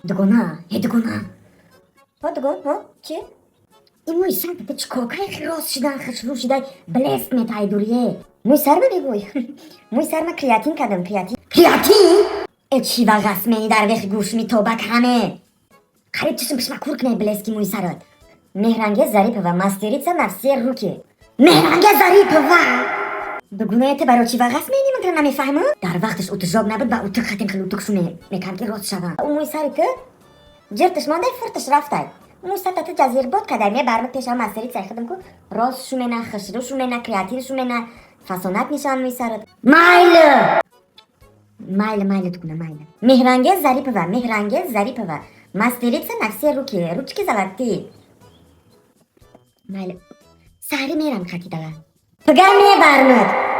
Дугона, э, дугона. Ҳо, дугон, ҳо, чи? Ин мӯи сар ту чӣ кор кай, рост шидан, хушрӯ шидай, блеск метаҳи дурие. Мӯи сарма бигӯй. Мӯи сарма креатин кардам, креатин. Креатин? Э, чӣ вағас мени дар вехи гӯш митобак ҳаме. Қариб чишм пишма кур кунай блески мӯи сарат. Меҳрангез Зарипова, мастерица на все руки. Меҳрангез Зарипова! Дугунаете, барои чӣ вағас мени, ман намефаҳмам? Дар вақташ утужок набуд, ба утук хатем, хел утук шу мекам, ки рост шавам. Ӯ мӯи сари ту ҷиртиш мондай, фуртиш рафтай. Мӯи сарта ту ҷазирбод кадай, мебармад пеша мастерицаи худам ку рост шумена, хушрӯ шумена, креатин шумена, фасонат мешаванд мӯи сарат. Майли! Майли, майли, дугуна, майли. Меҳрангез Зарипова, Меҳрангез Зарипова, мастерица на все руки, ручки золотые. Майли. Саҳри мерам хати дала. Пага мебармад.